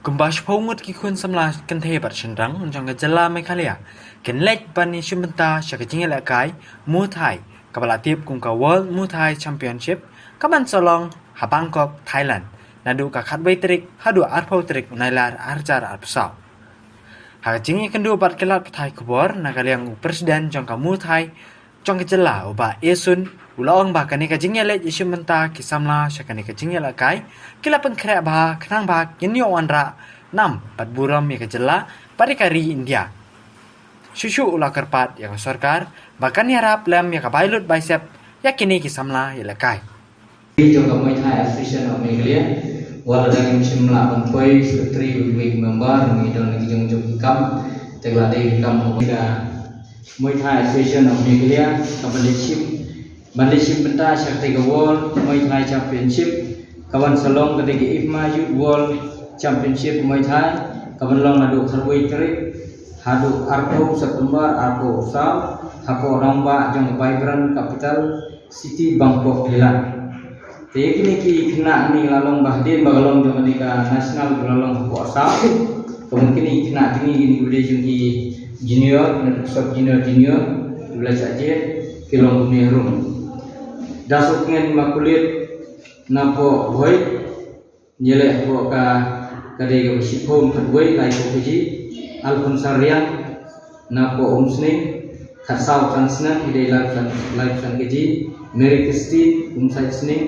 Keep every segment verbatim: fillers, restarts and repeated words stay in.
Kumba shiphew ngut ki khun samla kynthei bad shynrang jong ka jylla Meghalaya kin leit ban ïashim bynta sha ka jingïalehkai Muay Thai kaba la tip kum ka World Muay Thai Championship kaban sa long ha Bangkok, Thailand, naduh ka khatwei tarik haduh arphew tarik u Nailar arhajar arphew saw. Ha ka jingïakynduh bad ki lad pathai khubor na ka liang u President jong ka Muay Thai jong ka jylla u Bah Esun u la ong ba kane ka jingïaleit ïashim bynta ki samla sha kane ka jingïalehkai ki la pynkhreh bha khnang ba kin ïoh wanrah nam bad burom ïa ka jylla bad ïa ka ri India. Shuh shuh u la kyrpad ïa ka sorkar ba kan ïarap lem ïa ka bai lut bai sep ïa kine ki samla ïalehkai. Jong ka Muay Thai Association of Meghalaya, wat la dang ngim shym lah ban poi secretary bad member, ngi don ki jong jong ki kam, te la dei ki kam ka Muay Thai Association of Meghalaya, ka ban leit shim, ban leit shim bynta sha kata ka World Muay Thai Championship, ka ban sa long kata ka IFMA Youth World Championship Muay Thai, ka ban long naduh khatwei tarik haduh arphew September arphew saw, hapoh rangbah jong ka Vibrant Capital City Bangkok, Thailand. Te kine ki khynnah ngi la long ba hadien ba ka long jong kane ka national ba la long hapoh Assam. Ka mut kine ki khynnah kine kine ki ba dei jong ki junior, sub junior, junior, ki ba la shah jied, ki long kumne harum. Dasokngen Immaculate napoh Bhoi, ngi leh hapoh ka, ka dei kaba shiphew khatwei, laiphew kg. Alphonsa Riang napoh Umsning, khatsaw san snem, i dei laiphew san, laiphew san kg. Mary Christine, Umsait Sning,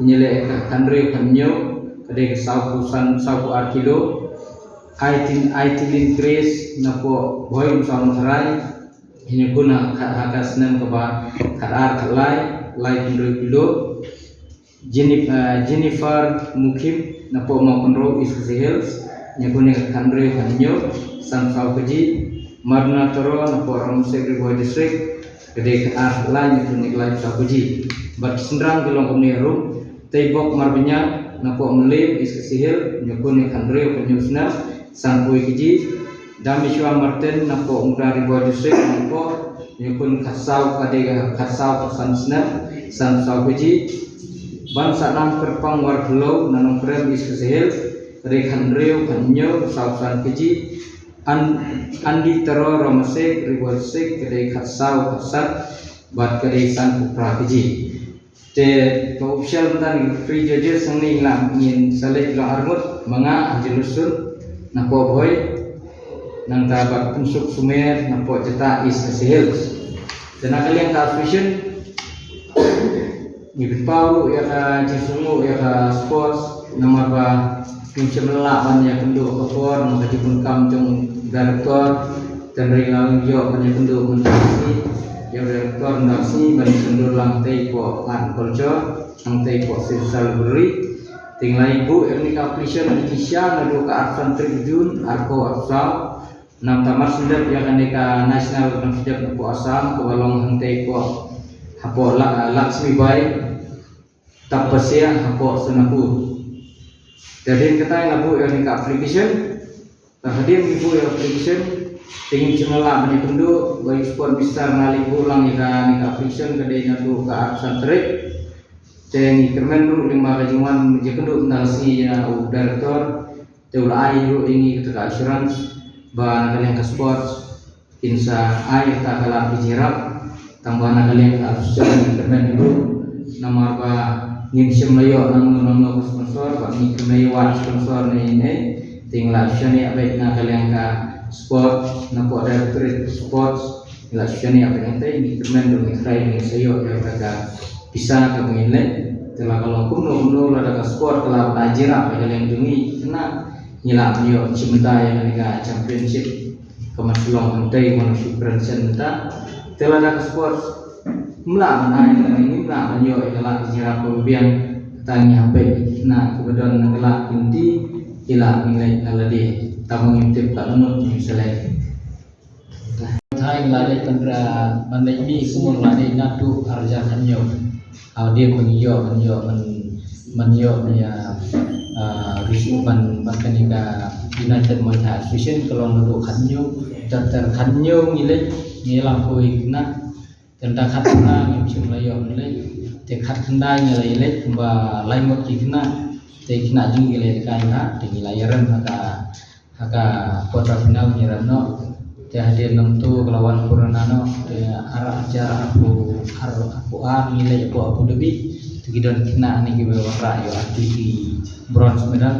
ngi leh ka khathynriew khathynñiew, ka dei ka sawphew san, sawphew ar kilo. Aitin, Aitilin Grace napoh Bhoi, Umsaw Umsarai, ngi khun ha ka, ha ka snem kaba khatar khatlai, laiphew hynriew kilo. Jenif-, ah, Jennifer Mukhim napoh Mawkynrew, East Khasi Hills, ngi khun ïa ka khathynriew khathynñiew, sanphew saw kg. Marna Toro napoh Ramasek, Ri Bhoi District, ka dei khatar khatlai, ngi khun ïa ka laiphew saw kg. Bad ki shynrang ki long kumne harum, Teibok Marbaniang napoh Mylliem, East Khasi Hills, ngi khun ïa ka khathynriew khathynñiew snem, sanphew kg. Damishwa Martin napoh Umkra, Ri Bhoi District, napoh, ngi khun khatsaw, ka dei ka khatsaw khatsan snem, sanphew saw kg. Bansahnam Kyrpang Warkhliew na Nongkrem, East Khasi Hills, ka dei khathynriew khathynñiew, sawphew san kg. An-, Andy Tero Ramasek, Ri Bhoi District, ka dei khatsaw khatsan, bad ka dei sanphew phra kg. Te ka official mynta ngi three judges, hangne ngi la, ngin sa leit long arngut, ma nga Angelus Sun napoh Bhoi, nangta Bah Pynsuk Sumer napoh Jatah, East Khasi Hills. Te na ka liang ka association, ngi pynpaw ruh ïa ka jingsngewnguh ïa ka sports, namar ba ngim shym la lah ban ïakynduh ha ka por, namar ka jingpynkam jong u director, te hynrei nga la ïoh ban ïakynduh mynta ka sngi ïa u director mynta ka sngi ban ïakynduh lang tei hapoh art and culture, hangtei hapoh Civil Service Library. Te ngi la ïa buh ïa kane ka application ha ka jingshisha naduh ka arphew san tarik June arphew arphew saw. Namar ba mar shu dep ïa kane ka national ka dang shu dep hapoh Assam, kaba long hangtei hapoh, hapoh La-, Laxmi Bai, Tapasya, hapoh Sonapur. Te hadien kata ngi la buh ïa kane ka application. Te hadien ngi buh ïa ka application, te ngim shym la lah ban ïakynduh, ba u sport minister u la leit buh lang ïa kane ka application, ka dei naduh ka arphew san tarik. Te ngi kyrmen ruh lyngba ka jingwan ïakynduh mynta ka sngi ïa u director, te u la ai ruh ïa ngi kata ka assurance ba na ka liang ka sports kin sa ai kata ka lad ka jingïarap. Tang ba na ka liang ka association ngi kyrmen ruh, namar ba ngim shym la ïoh nangno nangno ka sponsor, ba ngim shym la ïoh wad sponsor ne ne. Te ngi la shaniah beit na ka liang ka sports, napoh Directorate Sports, ngi la shaniah beit, hangtei ngi kyrmen ruh, ngi trai ngi sa ïoh ïa kata ka pisa kaba ngin leh. Te la ka long kumno kumno, lada ka sport ka la ai jingïarap ïa ka liang jong ngi, kane ngi lah ban ïoh shim bynta ïa kane ka championship, ka ban sa long hangtei, ka ban shu kren shen bynta. Te lada ka sport ym lah ban ai, lada ngim lah ban ïoh ïa ka lad ka jingïarap kaba biang, kata ngi hap beit na kiba don na ka lad ki lynti, ki lah ban leit na lade. Tang ba ngim tip katno ngut ngin sa leit. Thailand la dei pynra ban dei mi kumno la dei naduh arhajar khathynñiew. Hadien ba ngi ïoh, ban ïoh, ban, ban ïoh ïa, ah, ris ban, ban kane ka United Muay Thai Association ka long naduh khathynñiew, ter ter khathynñiew ngi leit, ngi ïalam poi kane. Te mynta khatkhyndai ngim shym la ïoh ban leit. Te khatkhyndai ngi la ïaleit kumba lai ngut ki khynnah. Te khynnah jong ngi la ïaleit kai ha, te ngi la ïarem ha ka Ka quarter final ngi rep noh. Te hadien nangtu ka la wan pura na noh. Te arhajar arphew, arphew ar ngi leit hapoh Abu Dhabi. Te ki don khynnah ne kiba wanrah ïoh artylli ki bronze medal.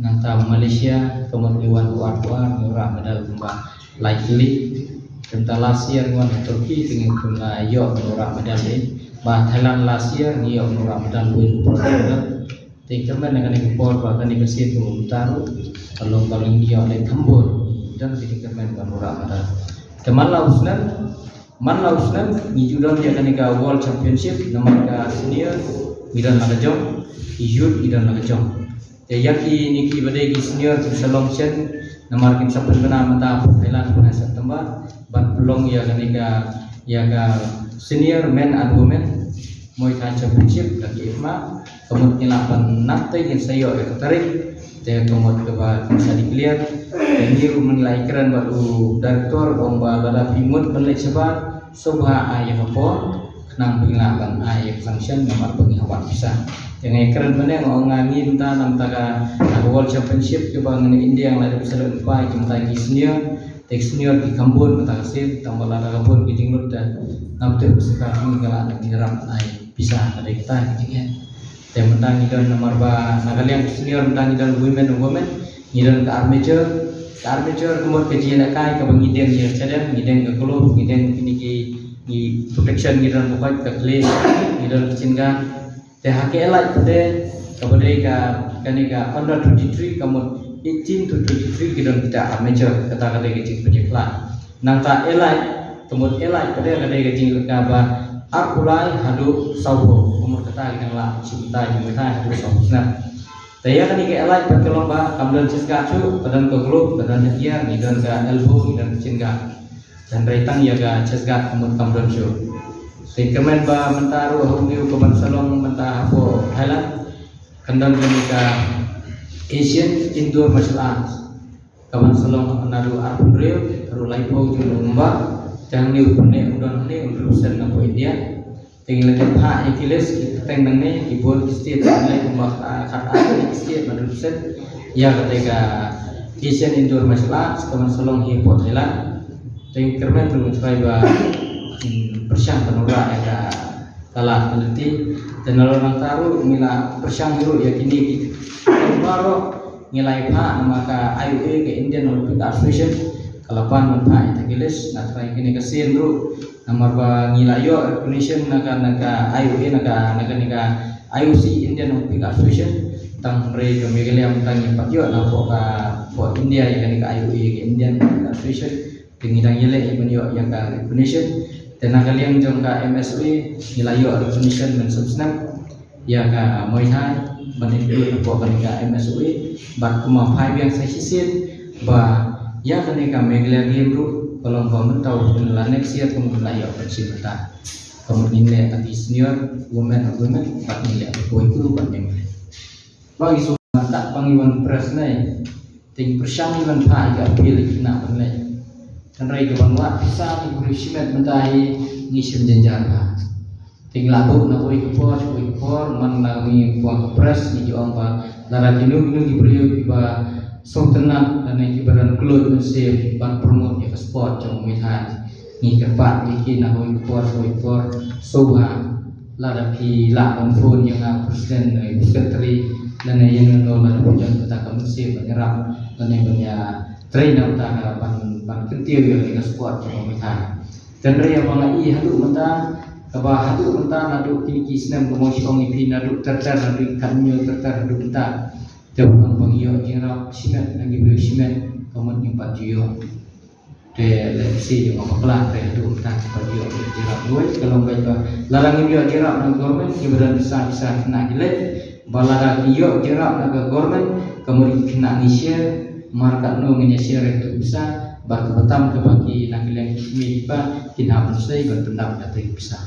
Nangta Malaysia ka mut ngi wan hapoh arphew ar ngi wanrah medal kumba lai tylli. Te mynta last year ngi wan ha Turkey te ngi kum la ïoh ngi wanrah medal de. Ba Thailand last year ngi ïoh ngi wanrah medal, win bronze medal. Te kyrmen na kane ka por ba kane ka sien ka mynta ruh ka long ba ngi ïoh leh khambun. Don ka jingkyrmen ba ngi wanrah medal. Te man la u snem, man la u snem ngi ju don ïa kane ka World Championship namar ka senior ngi don la ka jong, ki youth ngi don la ka jong. Te ïa kine kiba dei ki senior ki sa long shen namar kin sa pynbna mynta ha Thailand ha u bnai September ban pynlong ïa kane ka, ïa ka senior men and women Muay Thai Championship ka ki IFMA. Ka mut ngi lah ban nap te kin sa ïoh ïa ka tarik. Te ka mut kaba kin sa declare. Te ngi ruh ngi la ïakren bad u director, ong ba lada phi mut ban leit shabar, sngewbha ai ïa ka por khnang ba ngin lah ban ai ïa ka sanction namar ba ngi hap wad pisa. Te nga ïakren mynne nga ong nga ngi mynta na bynta ka World Championship kiba ngi na India ngi la dep select bha ki mynta ki senior. Te ki senior ki kham bun mynta ka sien, tang ba lada ka bun ki jinglut te ngam tip ba sorkar ngi ka lah ban ïarap ai pisa ka dei kata ki jingeh. Te mynta ngi don namar ba na ka liang senior mynta ngi don women, women, ngi don ka armature, ka armature ka mut ka jingïalehkai kaba ngi deng ïa ka chadem, ngi deng ka gloves, ngi deng kine ki, ki protection, ngi don ka khot ka khlieh, ngi don ka chin gun. Te ha ka elite pat kaba dei ka, kane ka under twenty-three ka mut eighteen to twenty-three ki don kita armature, kata ka dei ka jingpynïakhlad. Nangta elite, ka mut elite pat ka dei ka jingïalehkai ba arphew lai haduh sawphew, ka mut kata ki dang lah shim bynta jingmyntoi haduh sawphew snem. Te ïa kane ka elite pat ka long ba kam don chest guard shuh, ka don ka glove, ka don ka gear, ngi don ka elbow, ngi don ka chin guard. Hynrei tang ïa ka chest guard ka mut kam don shuh. Te kyrmen ba mynta ruh ha une u ka ban sa long mynta hapoh Thailand kan don kane ka Asian Indoor Martial Arts. Ka ban sa long naduh arphew hynriew haduh laiphew jong u November. Te hangne u pyneh u don hangne u represent na poh India. Te ngi la dep phah ïa ki list ki kyrteng nangne, ki bun ki state, ngi la kumba khat ar ki state ba represent ïa kata ka Asian Indoor Martial Arts ka ban sa long hi hapoh Thailand. Te ngi kyrmen ruh ngi try ba, hmm, pyrshang ban wanrah ïa ka lad ka lynti. Te nalor nangta ruh ngi la pyrshang ruh ïa kine ki baroh ngi la ïa phah namar ka I O A, ka Indian Olympic Association, ka la pan ban phah ïa kita ki list. Nga try kine ka sien ruh namar ba ngi la ïoh recognition na ka, na ka I O A, na ka, na kane ka I O C, Indian Olympic Association. Tang hynrei ka Meghalaya mynta ngi pat ïoh na poh ka, poh India ïa kane ka I O A, ka Indian Olympic Association. Te ngi dang ïaleh ïa ban ïoh ïa ka recognition. Te na ka liang jong ka M S O A ngi la ïoh recognition mynshem snem ïa ka Muay Thai ban include hapoh kane ka M S O A. Bad kumba phai biang sa shisien ba ïa kane ka Meghalaya Game ruh ka long ba mynta u la next year kumba la ïoh ban shim bynta. Ka mut ngin leh tang ki senior women and women bad ngin leh ka boy crew bad ngin leh. Ba ngi shu mynta ba ngi wan press ne. Te ngi pyrshang ngi ban phah ïa ka appeal ïa ki khynnah ban leit. Hynrei ka ban wad pisa ngi briew shimet mynta hi ngi shem jynjar bha. Te ngi la buh na kawei ka por sha kawei ka por, man la ngi wan press ngi ju ong ba lada kino kino ki briew kiba sngewtynnat lane kiba don khlur mynsiem ban promote ïa ka sport jong u Muay Thai. Ngi kyrpad ïa ki na kawei ka por sha kawei ka por, sngewbha lada phi lah ban phone ïa nga u president ne u secretary lane ïa nga, lada phi don kata ka mynsiem ban ïarap lane ban ïa trei na kata ka ban, ban kyntiew ïa ka sport jong u Muay Thai. Hynrei ïa ba nga i haduh mynta, kaba haduh mynta naduh kine ki snem, kumba nga ong ïa phi, naduh ter ter, naduh khathynñiew ter ter haduh mynta. Te ba ngi ïoh jingïarap shimet na ki briew shimet, ka mut ngim pat ju ïoh. Te lehse ïa nga bakla te haduh mynta ngim pat ïoh jingïarap ruh. Ka long ba lada ngim ïoh jingïarap na ka government, kiba don pisa pisa khynnah ki leit. Ba lada ki ïoh jingïarap na ka government, ka mut ki khynnah ngi share, mar katno ngin ïa share ïa ka pisa, bad kaba tam kaba ki na ka liang ki kmie ki kpa kin hap ban sei ban pyndap ïa ka pisa.